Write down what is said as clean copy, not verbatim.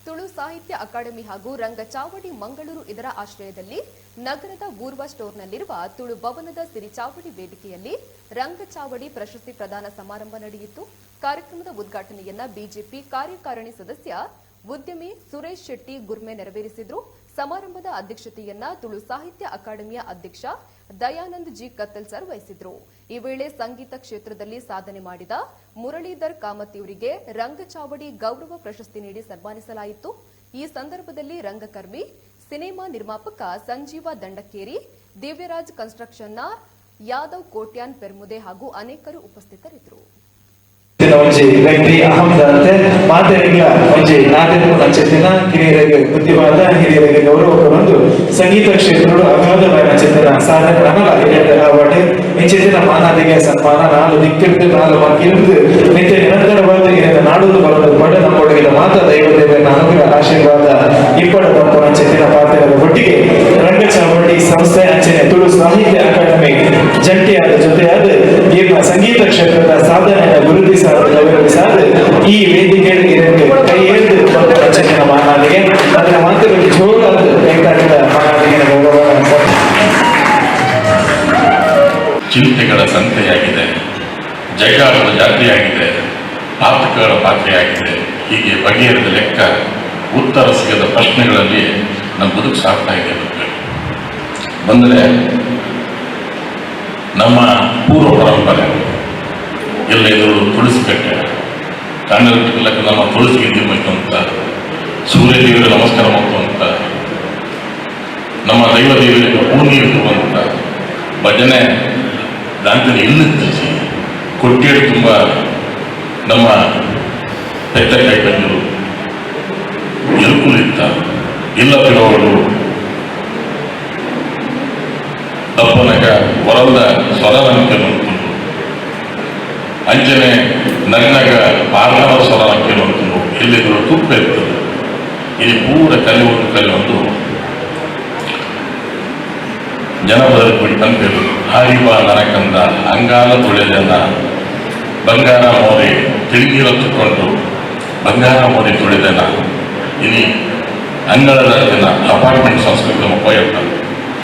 ತುಳು ಸಾಹಿತ್ಯ ಅಕಾಡೆಮಿ ಹಾಗೂ ರಂಗಚಾವಡಿ ಮಂಗಳೂರು ಇದರ ಆಶ್ರಯದಲ್ಲಿ ನಗರದ ಊರ್ವ ಸ್ಟೋರ್ನಲ್ಲಿರುವ ತುಳು ಭವನದ ಸಿರಿಚಾವಡಿ ವೇದಿಕೆಯಲ್ಲಿ ರಂಗಚಾವಡಿ ಪ್ರಶಸ್ತಿ ಪ್ರದಾನ ಸಮಾರಂಭ ನಡೆಯಿತು. ಕಾರ್ಯಕ್ರಮದ ಉದ್ಘಾಟನೆಯನ್ನ ಬಿಜೆಪಿ ಕಾರ್ಯಕಾರಿಣಿ ಸದಸ್ಯ, ಉದ್ಯಮಿ ಸುರೇಶ್ ಶೆಟ್ಟಿ ಗುರ್ಮೆ ನೆರವೇರಿಸಿದರು. ಸಮಾರಂಭದ ಅಧ್ಯಕ್ಷತೆಯನ್ನ ತುಳು ಸಾಹಿತ್ಯ ಅಕಾಡೆಮಿಯ ಅಧ್ಯಕ್ಷ ದಯಾನಂದ್ ಜಿ ಕತ್ತಲ್ ಸರ್ ವಹಿಸಿದ್ರು. ಈ ವೇಳೆ ಸಂಗೀತ ಕ್ಷೇತ್ರದಲ್ಲಿ ಸಾಧನೆ ಮಾಡಿದ ಮುರಳೀಧರ್ ಕಾಮತಿಯವರಿಗೆ ರಂಗಚಾವಡಿ ಗೌರವ ಪ್ರಶಸ್ತಿ ನೀಡಿ ಸನ್ಮಾನಿಸಲಾಯಿತು. ಈ ಸಂದರ್ಭದಲ್ಲಿ ರಂಗಕರ್ಮಿ, ಸಿನಿಮಾ ನಿರ್ಮಾಪಕ ಸಂಜೀವ ದಂಡಕೇರಿ, ದಿವ್ಯರಾಜ್ ಕನ್ಸ್ಟ್ರಕ್ಷನ್ನ ಯಾದವ್ ಕೋಟ್ಯಾನ್ ಪೆರ್ಮುದೆ ಹಾಗೂ ಅನೇಕರು ಉಪಸ್ಥಿತರಿದ್ದರು. ಒಂಜಿ ವ್ಯಕ್ತಿ ಅಹಮದಂತೆ ಮಾತೆರಿಗ್ಲ ಒಂಜಿ ನಾದೆಪು ನಂಚೆತ್ತಿನ, ಕಿರಿಯರಿಗೆ ಬುದ್ಧಿವಾದ, ಹಿರಿಯರಿಗೆ ಗೌರವ ಕೊರೊಂದು, ಸಂಗೀತ ಕ್ಷೇತ್ರಡು ಅಗಾಧವಾದ ಚಿಂತನ ಸಾಧನೆ ನಮಲ ಹಿರಿಯರ ಆವಡೆ. ಇಂಚಿತ್ತಿನ ಮಾನಾದಿಗೆ ಸನ್ಮಾನ ನಾಲ್ ದಿಕ್ಕಿಡ್ದು, ನಾಲ್ ಮಕ್ಕಿಡ್ದು ನಿತ್ಯ ನಿರಂತರವಾದ ಹಿರಿಯರ ನಾಡೊಂದು ಬರೋದು ಪಡೆ. ನಮ್ಮೊಳಗಿನ ಮಾತ ದೈವ ದೇವರ ಅನುಗ್ರಹ, ಆಶೀರ್ವಾದ ಇಪ್ಪಡ ಪಂಪನ ಚಿತ್ತಿನ ಪಾತ್ರದ ಒಟ್ಟಿಗೆ ರಂಗಚಾವಡಿ ಸಂಸ್ಥೆ ಅಂಚನೆ ತುಳು ಸಾಹಿತ್ಯ ಅಕಾಡೆಮಿ ಜಂಟಿಯಾದ, ಜೊತೆಯಾದ ಈರ್ನ ಸಂಗೀತ ಕ್ಷೇತ್ರದ ಸಾಧನೆಯನ್ನು ಗುರುತಿಸಾದ, ಗೌರವಿಸಾದ, ಈ ವೇದಿಕೆ ಇದಕ್ಕೆ ಕೈ ಹಿಡಿದು ಬಂದ ರಚನೆಯ ಮಾನಾದಿಗೆ ಅದರ ಮಾತುಗಳು ಜೋರಾದ ಕೈತಾಟದ ಮಾನಾದಿಗೆ ಗೌರವ. ಚಿಂತೆಗಳ ಸಂತೆಯಾಗಿದೆ, ಜಗ್ಗಾಟದ ಜಾತಿಯಾಗಿದೆ, ಪಾತಕಗಳ ಪಾತ್ರೆಯಾಗಿದೆ. ಹೀಗೆ ಬಗೆಹರಿದ ಲೆಕ್ಕ, ಉತ್ತರ ಸಿಗದ ಪ್ರಶ್ನೆಗಳಲ್ಲಿ ನಮ್ಮ ಬದುಕು ಸಾಗ್ತಾ ಇದೆ. ಬಂದರೆ ನಮ್ಮ ಪೂರ್ವ ಪರಂಪರೆ ಎಲ್ಲ ಇದು ತುಳಸಿ ಕಟ್ಟೆ ಕಾಂಡಲಕ್ಕ ನಮ್ಮ ತುಳಸಿಗೆ ಅಂತ, ಸೂರ್ಯದೇವರಿಗೆ ನಮಸ್ಕಾರ ಮಾಡುವಂತ, ನಮ್ಮ ದೈವ ದೇವರಿಗೆ ಪೂರ್ಣಿ ಕೊಡುವಂತ, ಭಜನೆ ದಾಂತನೆ ಇಲ್ಲತ್ತೀಚಿ ಕೊಟ್ಟೇಡು ತುಂಬ ನಮ್ಮ ಪೆತ್ತ ಕೈಕಂಜರು ಎರುಕುಲಿತ್ತ ಇಲ್ಲ ತಿರುವಳು ತಪ್ಪನಗ ಹೊರಲ್ದ ಸ್ವರ ನಂಕೆ. ಅಂಚನೆ ನನ್ನಗ ಪಾರ್ಣವ ಸ್ವರ ನಂಕೆ. ಎಲ್ಲಿದ್ರು ತುಪ್ಪ ಇರ್ತದೆ. ಇಲ್ಲಿ ಪೂರ ಕಲೆ ಒಂದು, ಕಲೆ ಒಂದು ಜನಪದ ಕೂಡಿ ಪಂಪೆರು ಹಾರಿಬ ನರಕಂದ ಅಂಗಾಲ ತುಳೆದನ ಬಂಗಾರ ಮೋರೆ ತಿಳಿಗಿರತ್ತುಕೊಂಡು ಬಂಗಾರ ಮೋರೆ ತುಳಿದನ. ಇಲ್ಲಿ ಅಂಗಳದ ಜನ ಅಪಾರ್ಟ್ಮೆಂಟ್ ಸಂಸ್ಕೃತಿ ಉಪಯೋಗ.